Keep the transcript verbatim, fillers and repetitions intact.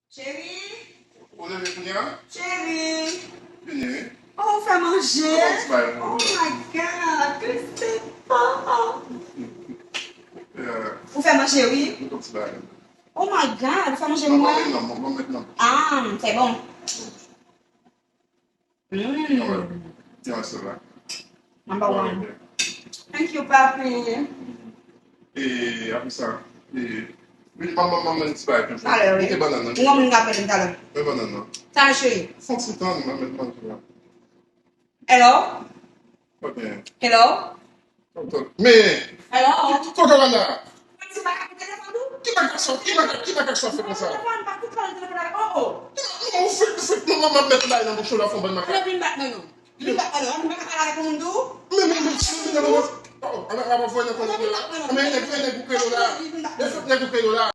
Cheri. Ou leve kounye a? Cheri. Vini, wi. Oh, ou fè manje? Kòman ti bagay yo? Oh my God, Christopher. Yeah. Ou fè manje, wi. Kòman ti bagay yo? Oh my God, ou fè manje mwen? Mwen pa met nan, mwen pa met nan. Ah, c'est bon. Mm. Ti ansel la. Number one. Thank you, papi. E, apre sa, e, wi, m ap, m ap, m ap, ti bagay konsa. Talè, wi. Mete bannann nan. Yon moun ka apèl m talè. Mete bannann nan. Talè, cheri. Fon ti tan, m ap met manje la. Hello? Ok. Hello? Men, Hello? Kote w al la? Mwen di, "Bagay, telefòn ou?" Ki bagay sa, ki bagay, ki bagay sa fè konsa? Telefòn, pa tout pale telefòn avè, oh, oh. Ki bagay, ou fèk, ou fèk, non, non, m ap met bay nan bouch ou la, fon bann makak. Alò, vin bat mwen non. Vin bat, alò, vin bat, alò, avèk moun dou. Men, men, men, men, men, men, oh, ala, ala, voye nan kòlèg la. Men, nèg, men, nèg ou kreye la. E fòk nèg ou kreye la.